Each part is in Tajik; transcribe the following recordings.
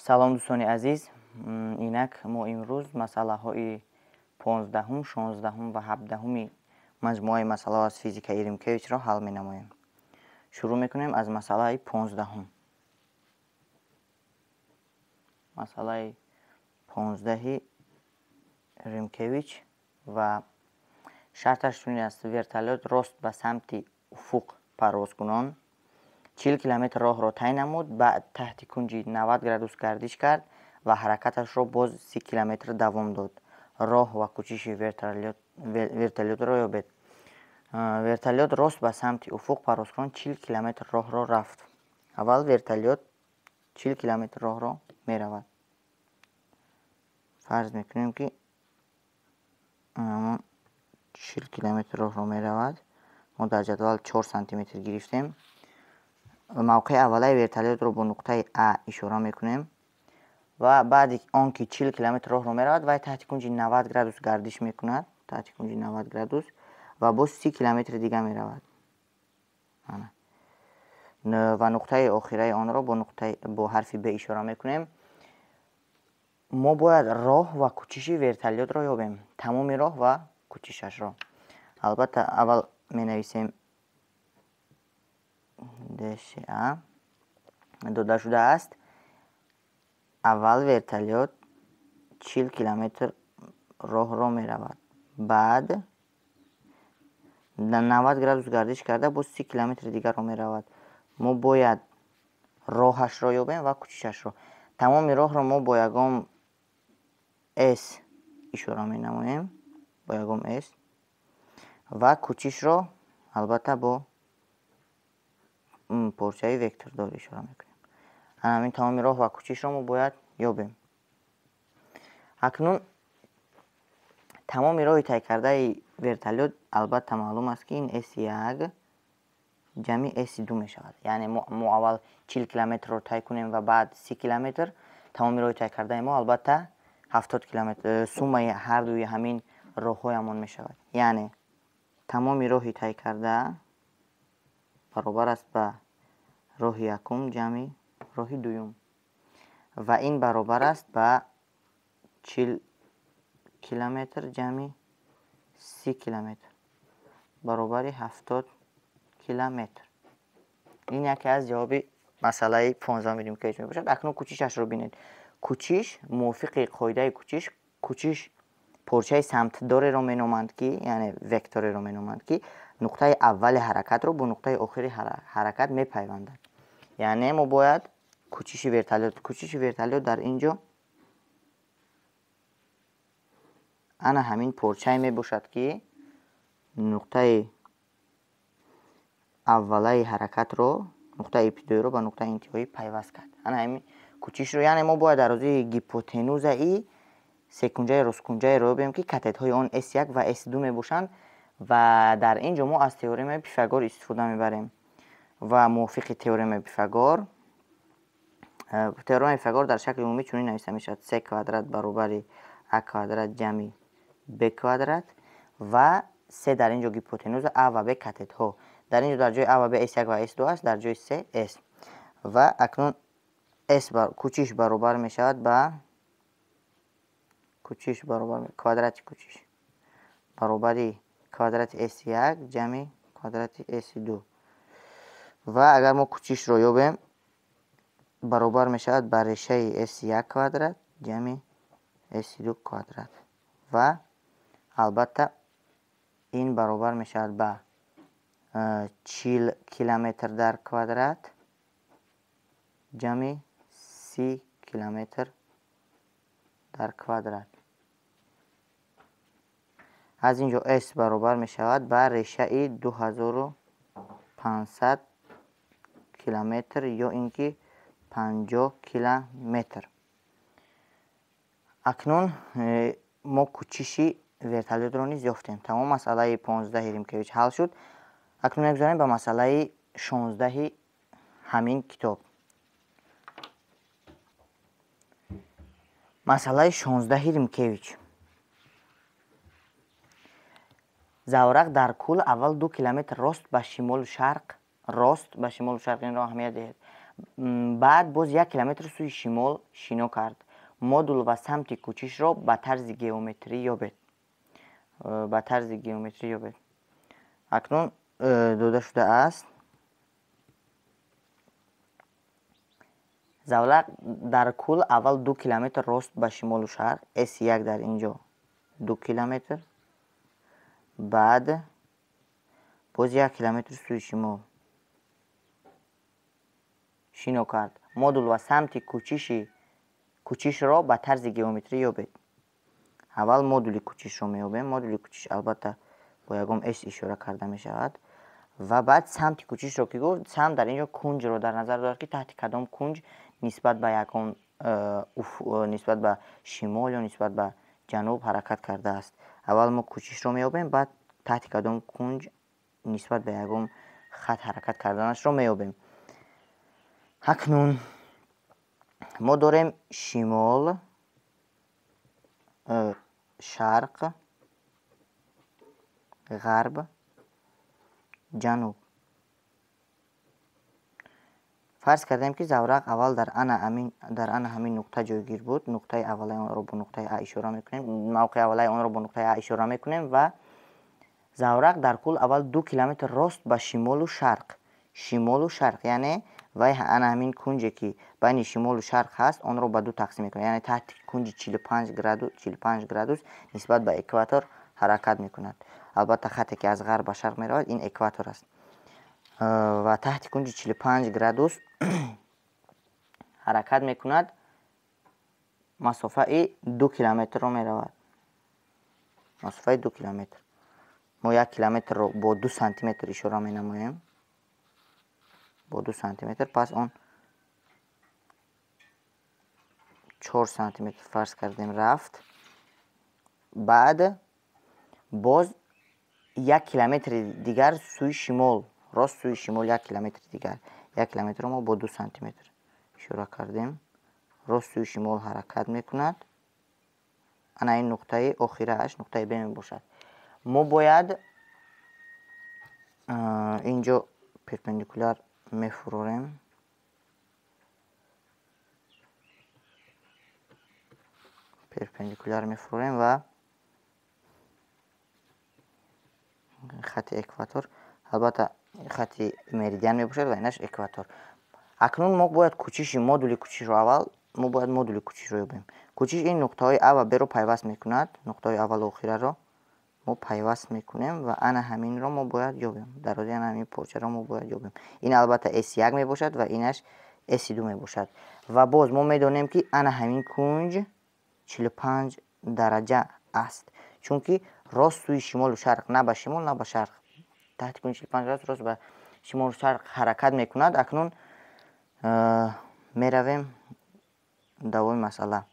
Салом, дӯстони азиз. Инак мо имрӯз масъалаҳои 15-ум, 16-ум ва 17-уми маҷмӯаи масъалаҳо аз физикаи Римкевичро ҳал менамоем. Шурӯъ мекунем аз масъалаи 15-ум. Масъалаи 15-и Римкевич ва шарташ чунин аст: вертолёт рост ба самти уфуқ парвозкунон 40 километр роҳро тай намуд, баъд таҳти кунҷи 90 градус гардиш кард ва ҳаракаташро боз 30 километр давом дод. Роҳ ва кӯчиши вертолётро ёбед. Вертолёт рост ба самти уфуқ парвозкунон 40 километр роҳро рафт. Аввал вертолёт 40 километр роҳро меравад. Фарз мекунем, ки 40 километр роҳро меравад. Мо дар ҷадвал 4 сантиметр гирифтем. Мавқеи аввалаи вертолётро бо нуқтаи А ишора мекунем ва баъди он ки 40 километр роҳро меравад, вай таҳти кунҷи 90 градус гардиш мекунад, таҳти кунҷи 90 градус, ва боз 30 километри дига меравад. Ва нуқтаи охираи онро бо ҳарфи Б ишора мекунем. Мо бояд роҳ ва кӯчиши вертолётро ёбем, тамоми роҳ ва кӯчишашро. Албатта, аввал менависем ДША дода шудааст. Аввал вертолёт 40 километр роҳро меравад, баъд 90 градус гардиш карда боз 30 километри дигарро меравад. Мо бояд роҳашро ёбем ва кӯчишашро. Тамоми роҳро мо бо ягон С ишора менамоем, бо ягон С, ва кӯчишро албатта бо порчаи вектордор ишора мекунем. Ҳамин тамоми роҳ ва кӯчишро мо бояд ёбем. Акнун тамоми роҳи тай кардаи вертолёт албатта маълум аст, ки ин С1 ҷамъи С2 мешавад. Яъне мо аввал 40 километрро тай кунем ва баъд 30 километр. Тамоми роҳи тай кардаи мо албатта 70 километр, суммаи ҳар дуи ҳамин роҳҳоямон мешавад. Яъне тамоми роҳи тай карда баробар аст ба роҳи якум ҷамъи роҳи дуюм ва ин баробар аст ба 40 километр ҷамъи 30 километр баробари 70 километр. Ин яке аз ҷавоби масъалаи 15-уми Римкевич мебошад. Акнун кӯчишашро бинед. Кӯчиш мувофиқи қоидаи кӯчиш, кӯчиш порчаи самтдореро меноманд, ки яъне вектореро меноманд, ки нуқтаи аввали ҳаракатро бо нуқтаи охири ҳаракат мепайвандад. Яъне мо бояд кӯчиши вертолёт, кӯчиши вертолёт дар ин ҷо ана ҳамин порчае мебошад, ки нуқтаи аввалаи ҳаракатро, нуқтаи ибтидоиро ба нуқтаи интиҳоӣ пайваст кард. Ана ҳамин кӯчишро, яъне мо бояд дарозии гипотенузаи секунҷаи росткунҷаеро ёбем, ки катетҳои он С1 ва С2 мебошанд ва дар ин ҷо мо аз теоремаи Пифагор истифода мебарем. Ва мувофиқи теоремаи Пифагор, теоремаи Пифагор дар шакли умумӣ чунин нависта мешавад: С квадрат баробари А квадрат ҷамъи Б квадрат ва С дар ин ҷо гипотенуза, А ва Б катетҳо. Дар ин ҷо дар ҷои А ва Б С1 ва С2 аст, дар ҷои С С. Ва акнун С кӯчиш баробар мешавад ба кӯчиш баробар квадрати кӯчиш баробари квадрати С1 ҷамъи квадрати С2. Ва агар мо кӯчишро ёбем, баробар мешавад ба решаи С1 квадрат ҷамъи С2 квадрат. Ва албатта ин баробар мешавад ба 40 километр дар квадрат ҷамъи 30 километр дар квадрат. Аз ин ҷо С баробар мешавад ба решаи 2500 километр ё ин ки 50 километр. Акнун мо кӯчиши вертолётро низ ёфтем. Тамом масъалаи 15-и Римкевич ҳал шуд. Акнун мегузарем ба масъалаи 16-и ҳамин китоб. Масъалаи 16-и Римкевич. Заврақ дар кӯл аввал 2 километр рост ба шимолу шарқ, рост ба шимолу шарқ, инро аҳамият диҳед. Баъд боз 1 километр сӯи шимол шино кард. Модул ва самти кӯчишро ба тарзи геометрӣ ёбед. Ба тарзи геометрӣ ёбед. Акнун дода шудааст. Завлақ дар кул аввал 2 километр рост ба шимолу шарқ, S1 дар инҷо 2 километр, баъд боз 1 километр сӯи шимол шино кард. Модул ва самти кӯчишро ба тарзи геометрӣ ёбед. Аввал модули кӯчишро меёбем. Модули кӯчиш албатта бо ягон S ишора карда мешавад. Ва баъд самти кӯчишро ки гуфт, самт дар инҷо кунҷро дар назар дорад, ки таҳти кадом кунҷ нисбат ба ягон нисбат ба шимол ё нисбат ба ҷануб ҳаракат кардааст. Аввал мо кӯчишро меёбем, баъд таҳти кадом кунҷ нисбат ба ягон хат ҳаракат карданашро меёбем. Акнун мо дорем шимол, шарқ, ғарб, ҷануб. Фарз кардем, ки заврақ аввал дар ана ҳамин нуқта ҷойгир буд. Нуқтаи аввалаи онро бо нуқтаи А ишора мекунем. Мавқеи аввалаи онро бо нуқтаи А ишора мекунем ва заврақ дар кул аввал 2 километр рост ба шимолу шарқ. Шимолу шарқ, яъне вай ана ҳамин кунҷе, ки байни шимолу шарқ ҳаст, онро ба ду тақсим мекунад. Яъне таҳти кунҷи 45 градус нисбат ба экватор ҳаракат мекунад. Албатта хате, ки аз ғарб ба шарқ меравад, ин экватор аст. Ва таҳти кунҷи 45 градус ҳаракат мекунад, масофаи 2 километрро меравад. Масофаи 2 километр. Мо 1 километрро бо 2 сантиметр ишора менамоем. Бо 2 сантиметр, пас он 4 сантиметр фарз кардем рафт. Баъд боз 1 километри дигар сӯи шимол, рост сӯи шимол 1 километри дигар. 1 километрро мо бо 2 сантиметр ишора кардем. Рост сӯи шимол ҳаракат мекунад. Ана ин нуқтаи охирааш, нуқтаи Б мебошад. Мо бояд инҷо перпендикуляр мефурорем. Перпендикуляр мефурорем ва хати экватор, албатта хати меридиан мебошад ва инаш экватор. Акнун мо бояд кӯчиши модули кӯчишро аввал мо бояд модули кӯчишро ёбем. Кӯчиш ин нуқтаҳои А ва Б-ро пайваст мекунад. Нуқтаҳои аввалу охираро мо пайваст мекунем ва ана ҳаминро мо бояд ёбем. Дарозии ана ҳамин порчаро мо бояд ёбем. Ин албатта S1 мебошад ва инаш S2 мебошад. Ва боз мо медонем, ки ана ҳамин кунҷ 45 дараҷа аст. Чунки рост сӯи шимолу шарқ, на ба шимол, на ба шарқ. Таҳти кунҷи 45 градус рост ба шимолу шарқ ҳаракат мекунад. Акнун меравем давоми масъала.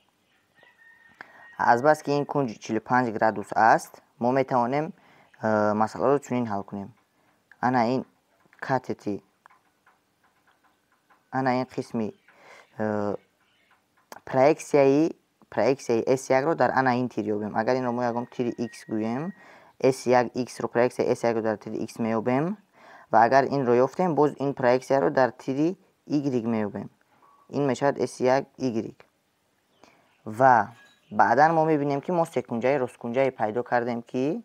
Азбаски ин кунҷ 45 градус аст, мо метавонем масъаларо чунин ҳал кунем. Ана ин катети, ана ин қисми проексияи S1-ро дар ана ин тир ёбем. Агар инро мо ягон тири X гӯем, S1X-ро проексияи S1-ро дар тири X меёбем ва агар инро ёфтем, боз ин проексияро дар тири Y меёбем. Ин мешавад S1Y. Ва баъдан мо мебинем, ки мо секунҷаи росткунҷае пайдо кардем, ки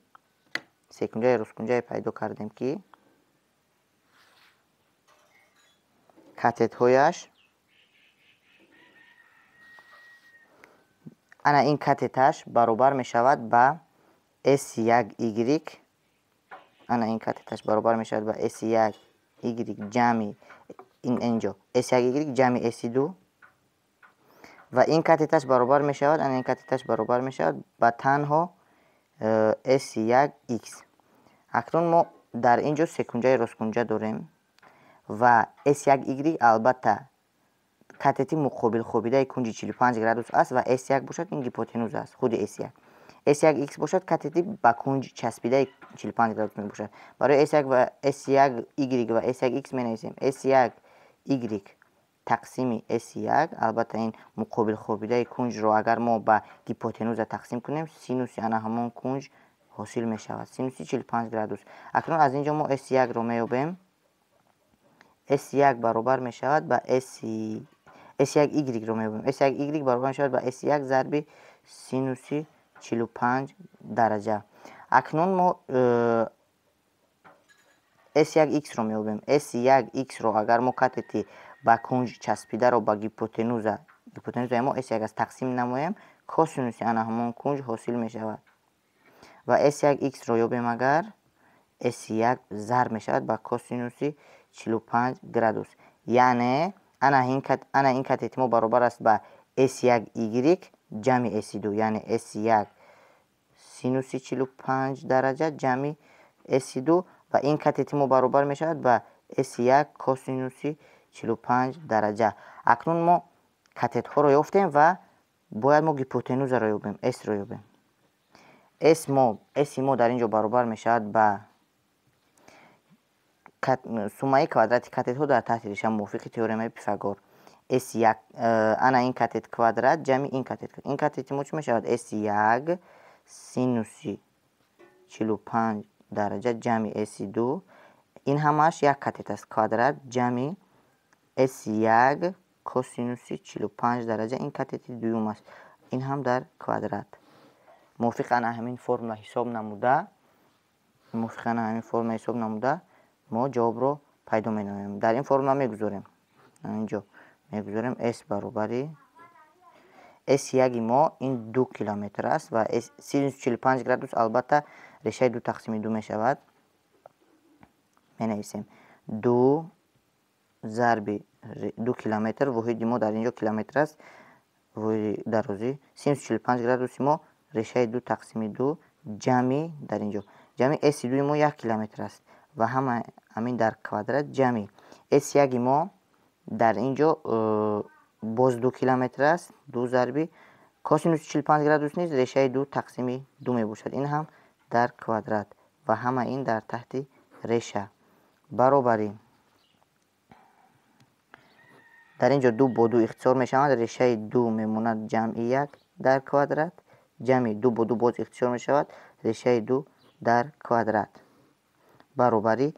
секунҷаи росткунҷае пайдо кардем, ки катетҳояш ана ин катеташ баробар мешавад ба S1Y. Ана ин катеташ баробар мешавад ба S1Y ҷамъи ин инҷо S1Y ҷамъи S2 ва ин катеташ баробар мешавад, ана ин катеташ баробар мешавад ба танҳо S1X. Акнун мо дар инҷо секунҷаи росткунҷа дорем ва S1Y албатта катети муқобил хобидаи кунҷи 45 градус аст ва S1 бошад ин гипотенуза аст, худи S1. S1X бошад катети ба кунҷ часпидаи 45 градус мебошад. Барои S1 ва S1Y ва S1X менависем S1Y тақсими S1, албатта ин муқобил хобидаи кунҷро агар мо ба гипотенуза тақсим кунем, синуси ана ҳамон кунҷ ҳосил мешавад, синуси 45 градус. Акнун аз инҷо мо S1-ро меёбем. S1 баробар мешавад ба S1 Y-ро меёбем. S1 Y баробар мешавад ба S1 зарби синуси 45 дараҷа. Акнун мо S1 X-ро меёбем. S1 X-ро агар мо катети ба кунҷ часпидаро ба гипотенуза, гипотенузаи мо S1 аст, тақсим намоем, косинуси ана ҳамон кунҷ ҳосил мешавад. Ва S1 X-ро ёбем агар, S1 зарб мешавад ба косинуси 45 градус. Яъне ана ин катети мо баробар аст ба S1 Y ҷамъи S2, яъне S1 синуси 45 дараҷа ҷамъи S2 ва ин катети мо баробар мешавад ба S1 косинуси 45 дараҷа. Акнун мо катетҳоро ёфтем ва бояд мо гипотенузаро ёбем, S-ро ёбем. S мо дар ин ҷо баробар мешавад ба суммаи квадрати катетҳо дар таҳти реша мувофиқи теоремаи Пифагор. S1, ана ин катет квадрат ҷамъи ин катет. Ин катети мо чӣ мешавад? S1 синуси 45 дараҷа ҷамъи S2, ин ҳамааш як катет аст, квадрат ҷамъи S1 косинуси 45 дараҷа, ин катети дуюм аст, ин ҳам дар квадрат. Мувофиқи ана ҳамин формула ҳисоб намуда, мувофиқи ана ҳамин формула ҳисоб намуда мо ҷавобро пайдо менамоем. Дар ин формула мегузорем, инҷо мегузорем S баробари S1 мо ин 2 километр аст ва синус 45 градус албатта решаи 2 тақсими 2 мешавад. Менависем 2 зарби 2 километр, воҳиди мо дар инҷо километр аст, воҳиди дарозӣ. Синус 45 градуси мо решаи 2 тақсими 2 ҷамъи дар инҷо ҷамъи S2 мо 1 километр аст ва ҳама ҳамин дар квадрат ҷамъи S1 мо дар инҷо боз 2 километр аст, 2 зарби косинуси 45 градус низ решаи 2 тақсими 2 мебошад, ин ҳам дар квадрат ва ҳама ин дар таҳти реша баробари. Дар инҷо 2 бо 2 ихтисор мешаванд, решаи 2 мемонад ҷамъи 1 дар квадрат, ҷамъи 2 бо 2 боз ихтисор мешавад, решаи 2 дар квадрат баробари.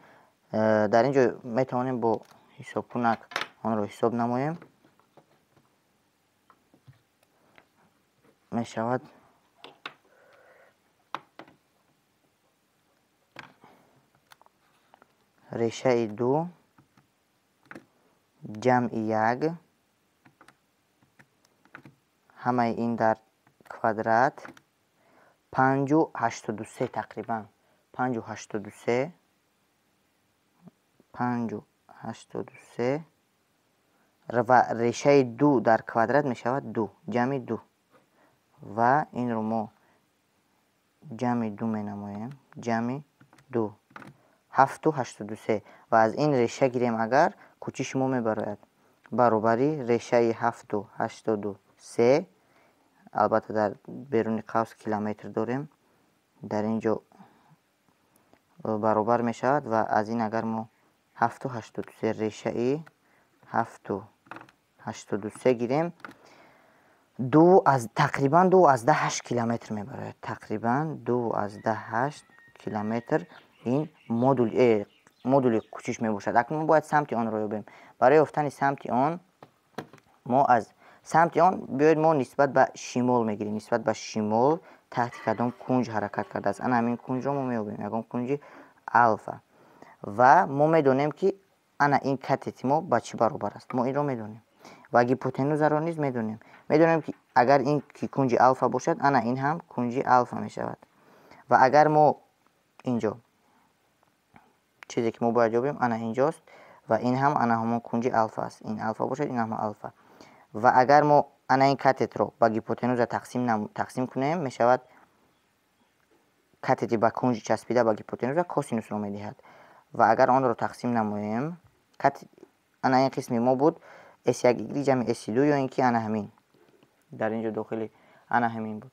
Дар инҷо метавонем бо ҳисобкунак онро ҳисоб намоем. Мешавад решаи 2 ҷамъи 1 ҳамаи ин дар квадрат 5,83 тақрибан 5,83 5,83 ва решаи 2 дар квадрат мешавад 2 ҷамъи 2 ва инро мо ҷамъи 2 менамоем, ҷамъи 2 7,83 ва аз ин реша гирем агар кӯчиши мо мебарояд баробари решаи 7,83, албатта дар беруни қавс километр дорем, дар ин ҷо баробар мешавад ва аз ин агар мо 7,83 решаи 7,83 гирем, тақрибан 2,8 километр мебарояд. Тақрибан 2,8 километр ин модули кӯчиш мебошад. Акнун мо бояд самти онро ёбем. Барои ёфтани самти он мо аз самти он биёед мо нисбат ба шимол мегирем. Нисбат ба шимол таҳти кадом кунҷ ҳаракат кардааст. Ана ҳамин кунҷро мо меёбем, ягон кунҷи алфа. Ва мо медонем ки ана ин катети мо ба чӣ баробар аст. Мо инро медонем ва гипотенузаро низ медонем. Медонем ки агар ин кунҷи алфа бошад, ана ин ҳам кунҷи алфа мешавад. Ва агар мо инҷо чизе ки мо бояд ёбем, ана инҷост ва ин ҳам ана ҳамон кунҷи алфа аст. Ин алфа бошад, ин ҳам алфа. Ва агар мо ана ин катетро ба гипотенуза тақсим кунем, мешавад катети ба кунҷ часпида ба гипотенуза косинусро медиҳад. Ва агар онро тақсим намоем, ана ин қисми мо буд S1 Y ҷамъи S2 ё ин ки ана ҳамин дар инҷо дохили ана ҳамин буд.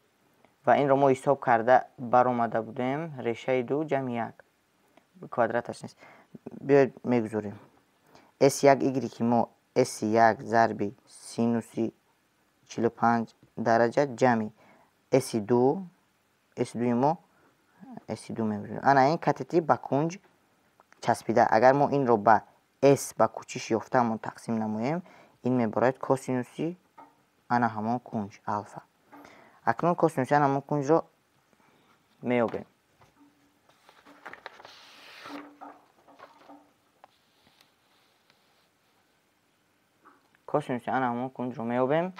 Ва инро мо ҳисоб карда баромада будем, решаи 2 ҷамъи 1 квадраташ нест. Биёед мегузорем. S1 Y мо S1 зарби синуси 45 дараҷа ҷамъи S2, S2 мо S2 мегузорем. Ана ин катети ба кунҷ часпида. Агар мо инро ба S ба кӯчиш ёфтаамон тақсим намоем, ин мебарояд косинуси ана ҳамон кунҷ алфа. Акнун косинуси ана ҳамон кунҷро меёбем. Косинуси ана ҳамон кунҷро меёбем.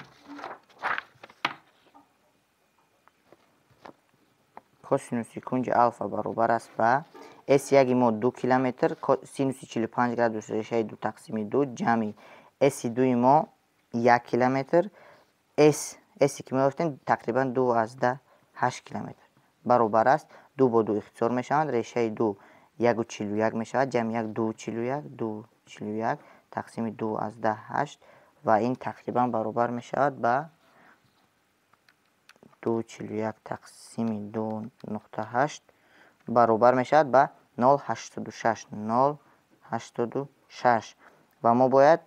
Косинуси кунҷи алфа баробар аст ба S1 мо 2 километр, синуси 45 градус решаи 2 тақсими 2 ҷамъи S2 мо 1 километр, S ки мо ёфтем тақрибан 2,8 километр баробар аст. 2 бо 2 ихтисор мешаванд, решаи 2 1,41 мешавад, ҷамъи 1 2,41, 2,41 тақсими 2,8 ва ин тақрибан баробар мешавад ба 2,41 тақсими 2,8 баробар мешавад ба 0,86, 0,86 ва мо бояд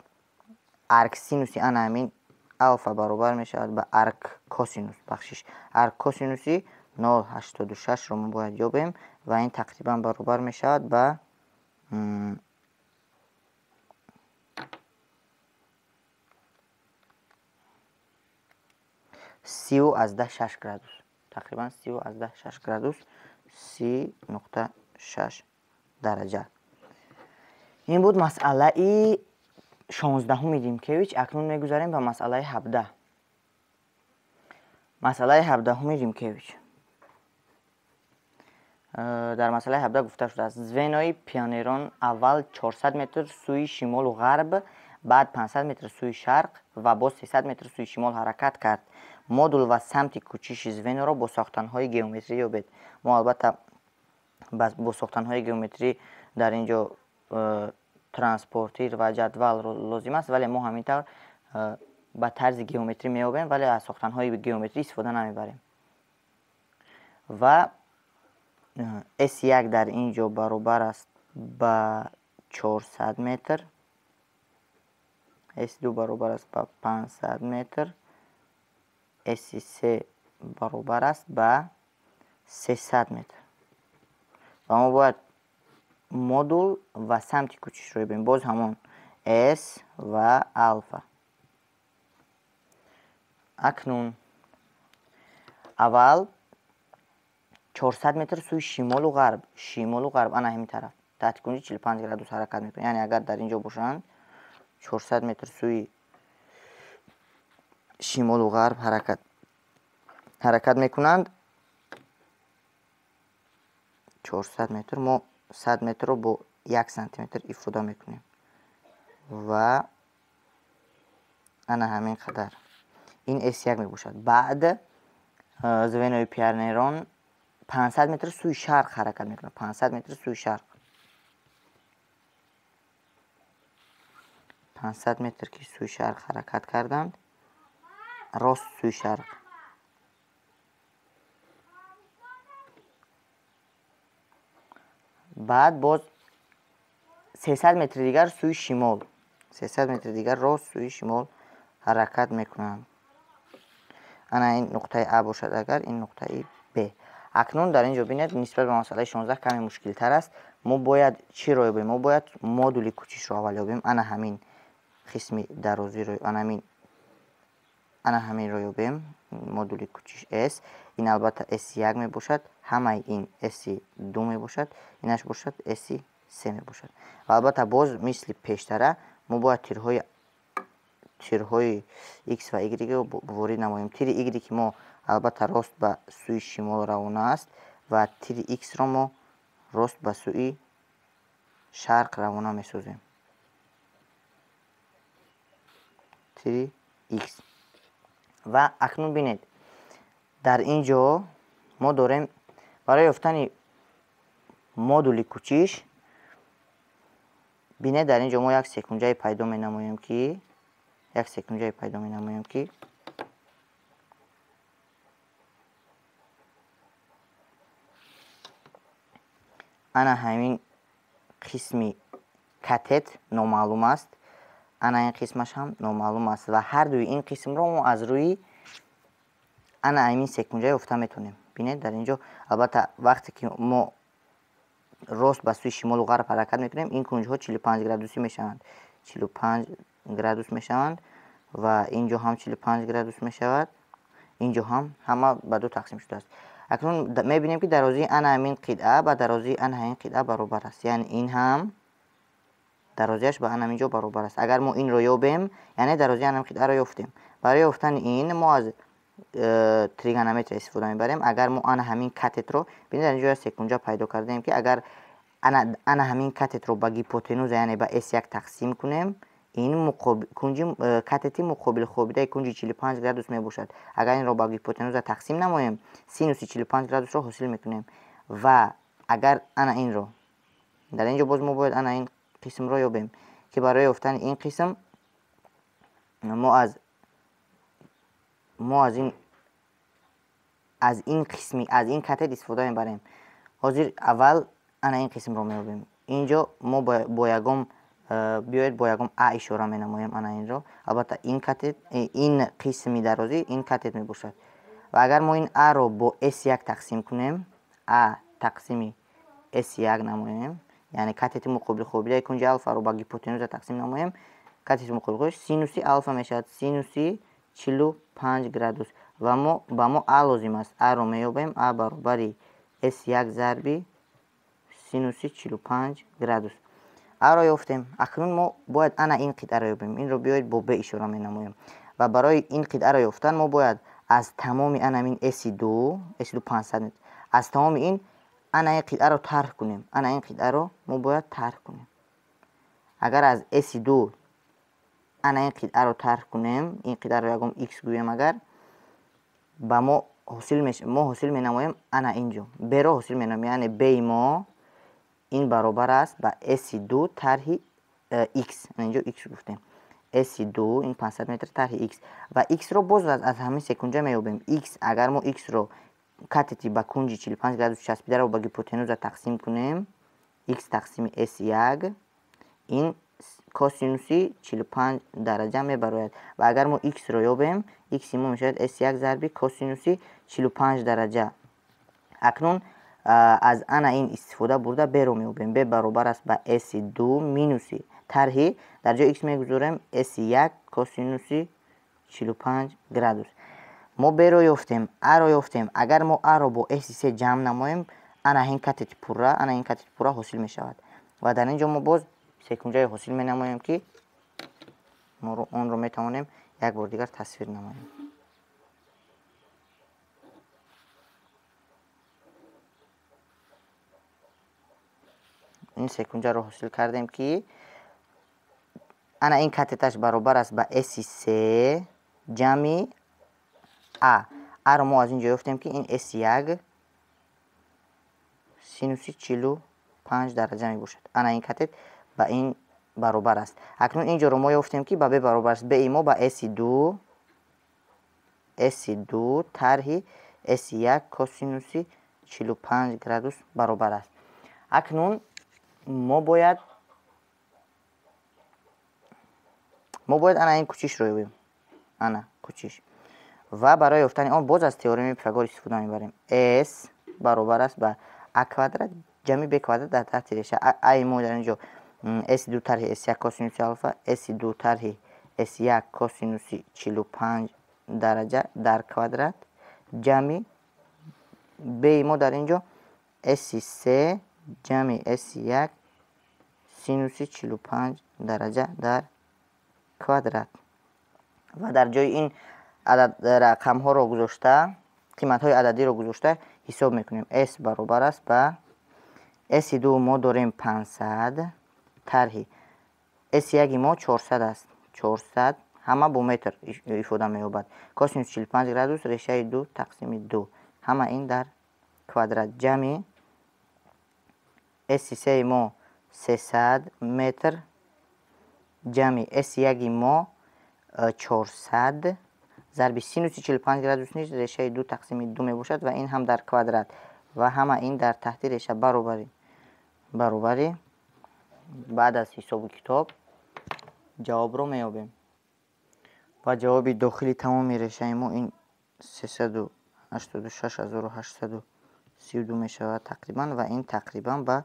арксинуси ана ҳамин алфа баробар мешавад ба арккосинус, бахшиш, арккосинуси 0,86-ро мо бояд ёбем ва ин тақрибан баробар мешавад ба 30,6 градус, тақрибан 30,6 градус, 30,6 дараҷа. Ин буд масъалаи 16-уми Римкевич. Акнун мегузарем ба масъалаи 17. Масъалаи 17-уми Римкевич. Дар масъалаи 17 гуфта шудааст: звенои пионерон аввал 400 метр сӯи шимолу ғарб, баъд 500 метр сӯи шарқ ва боз 300 метр сӯи шимол ҳаракат кард. Модул ва самти кӯчиши звеноро бо сохтанҳои геометрӣ ёбед. Мо албатта бо сохтанҳои геометрӣ дар ин ҷо транспортир ва ҷадвал лозим аст, вале мо ҳамин тавр ба тарзи геометрӣ меёбем, вале аз сохтанҳои геометрӣ истифода намебарем. Ва S1 дар ин ҷо баробар аст ба 400 метр, S2 баробар аст ба 500 метр, S3 баробар аст ба 300 метр. Ва мо бояд модул ва самти кӯчишро ёбем. Боз ҳамон S ва алфа. Акнун аввал 400 метр сӯи шимолу ғарб, шимолу ғарб ана ҳамин тараф таҳти кунҷи 45 градус ҳаракат мекунад. Яъне агар дар ин ҷо бошанд 400 метр сӯи шимолу ғарб ҳаракат мекунанд. 400 метр, мо 100 метрро бо 1 сантиметр ифода мекунем ва ана ҳамин қадар. Ин S1 мебошад. Баъд звенои пионерон 500 метр сӯи шарқ ҳаракат мекунад. 500 метр сӯи шарқ. 500 метр ки сӯи шарқ ҳаракат карданд, рост сӯи шарқ. Баъд боз 300 метри дигар сӯи шимол, 300 метри дигар рост сӯи шимол ҳаракат мекунанд. Ана ин нуқтаи А бошад, агар ин нуқтаи Б. Акнун дар ин ҷо бинед, нисбат ба масъалаи 16 каме мушкилтар аст. Мо бояд чиро ёбем? Мо бояд модули кӯчишро аввал ёбем. Ана ҳамин қисми дарозиро, ана ҳаминро ёбем. Модули кӯчиш S. Ин албатта S1 мебошад, ҳамаи ин S2 мебошад, инаш бошад S3 мебошад. Ва албатта боз мисли пештара мо бояд тирҳои X ва Y-ро ворид намоем. Тири Y мо албатта рост ба сӯи шимол равона аст ва тири X-ро мо рост ба сӯи шарқ равона месозем. Тири X. Ва акнун бинед, дар ин ҷо мо дорем барои ёфтани модули кӯчиш, бинед дар ин ҷо мо як секунҷае пайдо менамоем ки ана ҳамин қисми катет номаълум аст, ана ин қисмаш ҳам номаълум аст ва ҳар дуи ин қисмро мо аз рӯи ана ҳамин секунҷа ёфта метавонем. Бинед дар ин ҷо албатта вақте ки мо рост ба сӯи шимолу ғарб ҳаракат мекунем, ин кунҷҳо 45 градусӣ мешаванд. 45 градус мешаванд ва ин ҷо ҳам 45 градус мешавад. Ин ҷо ҳам ҳама ба ду тақсим шудааст. Акнун мебинем, ки дарозии ана ҳамин қитъа ба дарозии ана ҳамин қитъа баробар аст. Яъне ин ҳам дарозиаш ба ана ҳамин ҷо баробар аст. Агар мо инро ёбем, яъне дарозии ана ҳамин қитъаро ёфтем. Барои ёфтани ин мо аз тригонометрия истифода мебарем. Агар мо ана ҳамин катетро, бинед, дар ин ҷо секунҷа пайдо кардаем, ки агар ана ҳамин катетро ба гипотенуза, яъне ба S1 тақсим кунем, ин кунҷи катети муқобили хобидаи кунҷи 45 градус мебошад. Агар инро ба гипотенуза тақсим намоем, синуси 45 градусро ҳосил мекунем. Ва агар ана инро дар ин ҷо боз мо бояд ана ин қисмро ёбем, ки барои ёфтани ин қисм мо аз ин қисми аз ин катет истифода мебарем. Ҳозир аввал ана ин қисмро меёбем. Ин ҷо мо бо ягон биёед бо ягон а ишора менамоем ана инро. Албатта ин катет, ин қисми дарозӣ ин катет мебошад. Ва агар мо ин а-ро бо S1 тақсим кунем, а тақсими S1 намоем, яъне катети муқобили хобидаи кунҷи алфаро ба гипотенуза тақсим намоем, катети муқобили синуси алфа мешавад, синуси 45 градус. Ва ба мо а лозим аст. А-ро меёбем, а баробари S1 зарби синуси 45 градус. А-ро ёфтем. Акнун мо бояд ана ин қитъаро ёбем. Инро биёед бо Б ишора менамоем. Ва барои ин қитъаро ёфтан мо бояд аз тамоми ана ҳамин S2, S2 500 метр, аз тамоми ин ана ин қитъаро тарҳ кунем. Ана ин қитъаро мо бояд тарҳ кунем. Агар аз S2 ана ин қитъаро тарҳ кунем, ин қитъаро ягон x гӯем, агар ба мо ҳосил менамоем ана ин ҷо B-ро ҳосил менамоем, яъне B-и мо ин баробар аст ба S2 тарҳи x. Ин ҷо x гуфтем. S2 ин 500 метр тарҳи x. Ва x-ро боз аз ҳамин секунҷа меёбем. X, агар мо x-ро катети ба кунҷи 45 градус часпидаро ба гипотенуза тақсим кунем, x тақсими S1 ин косинуси 45 дараҷа мебарояд. Ва агар мо x-ро ёбем, x-и мо мешавад S1 зарби косинуси 45 дараҷа. Акнун аз ана ин истифода бурда B-ро меёбем. B баробар аст ба S2 минуси тарҳи, дар ҷои x мегузорем S1 косинуси 45 градус. Мо B-ро ёфтем, A-ро ёфтем. Агар мо A-ро бо S3 ҷамъ намоем, ана ин катети пурра, ана ин катети пурра ҳосил мешавад. Ва дар ин ҷо мо боз секунҷае ҳосил менамоем, ки мо онро метавонем як бор дигар тасвир намоем. Ин секунҷаро ҳосил кардем, ки ана ин катеташ баробар аст ба S3 ҷамъи А. А-ро мо аз ин ҷо ёфтем, ки ин S1 синуси 45 дараҷа мебошад. Ана ин катет ба ин баробар аст. Акнун ин ҷоро мо ёфтем, ки ба B баробар аст. B-и мо ба S2 тарҳи S1 косинуси 45 градус баробар аст. Акнун мо бояд ана ин кӯчишро ёбем. Ана кӯчиш. Ва барои ёфтани он боз аз теоремаи Пифагор истифода мебарем. S баробар аст ба А квадрат ҷамъи B квадрат дар таҳти реша. А-и мо дар ин ҷо S2 тарҳи S1 косинуси алфа, S2 тарҳи S1 косинуси 45 дараҷа дар квадрат ҷамъи B-и мо дар ин ҷо S3 ҷамъи S1 синуси 45 дараҷа дар квадрат. Ва дар ҷои ин адад рақамҳоро гузошта, қиматҳои ададиро гузошта ҳисоб мекунем. S баробар аст ба S2 мо дорем 500 тарҳи S1 мо 400 аст. 400 ҳама бо метр ифода меёбад. Косинус 45 градус решаи 2 тақсими 2. Ҳама ин дар квадрат ҷамъи S3 мо 300 метр ҷамъи S1 мо 400 зарби синуси 45 градус низ решаи 2 тақсими 2 мебошад ва ин ҳам дар квадрат ва ҳама ин дар таҳти реша баробари. Баъд аз ҳисобу китоб ҷавобро меёбем. Ва ҷавоби дохили тамоми решаи мо ин 386832 мешавад тақрибан ва ин тақрибан ба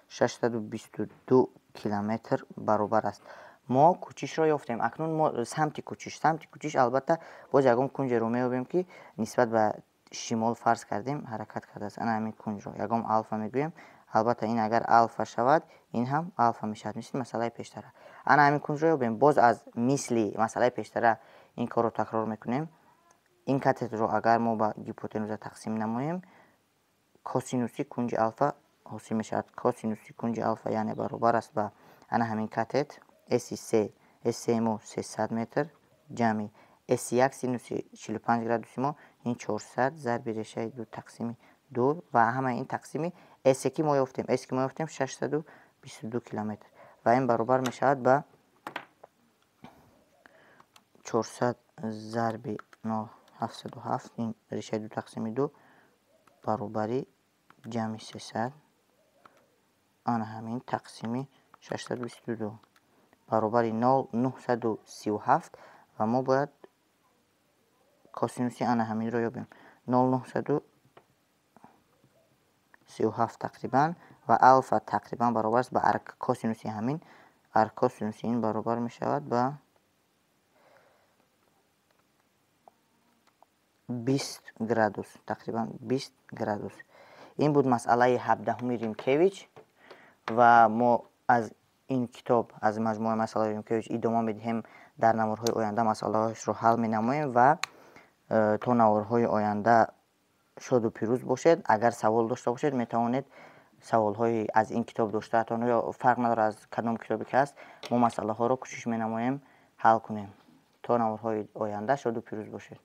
622 километр баробар аст. Мо кӯчишро ёфтем. Акнун мо самти кӯчиш, самти кӯчиш, албатта, боз ягон кунҷеро меёбем, ки нисбат ба шимол, фарз кардем, ҳаракат кардааст. Ана ҳамин кунҷро ягон алфа мегӯем. Албатта, ин агар алфа шавад, ин ҳам алфа мешавад, мисли масъалаи пештара. Ана ҳамин кунҷро ёбем. Боз аз мисли масъалаи пештара ин корро такрор мекунем. Ин катетро агар мо ба гипотенуза тақсим намоем, косинуси кунҷи алфа ҳосил мешавад. Косинуси кунҷи алфа, яъне, баробар аст ба ана ҳамин катет си се, с мо 300 метр, ҷамъи с1, синуси 45 градуси мо ин 400 зарби решаи ду тақсими ду, ва ҳамаи ин тақсими се ки мо ёфтем. С ки мо ёфтем 622 километр, ва ин баробар мешавад ба 400 зарби 0,707, ин решаи ду тақсими ду, баробари ҷамъи 300, ана ҳамин тақсими 622, баробари 0,937. Ва мо бояд косинуси ана ҳаминро ёбем, 0,937 тақрибан. Ва алфа тақрибан баробар аст ба арккосинуси ҳамин. Арккосинуси ин баробар мешавад ба 20 градус, тақрибан 20 градус. Ин буд масъалаи 17-уми Римкевич, ва мо аз ин китоб, аз маҷмӯаи масъалаи Римкевич идома медиҳем. Дар наворҳои оянда масъалаҳояшро ҳал менамоем ва то наворҳои оянда шоду пирӯз бошед. Агар савол дошта бошед, метавонед саволҳои аз ин китоб доштаатон ё фарқ надорад, аз кадом китобе ки ҳаст, мо масъалаҳоро кӯшиш менамоем ҳал кунем. То наворҳои оянда шоду пирӯз бошед.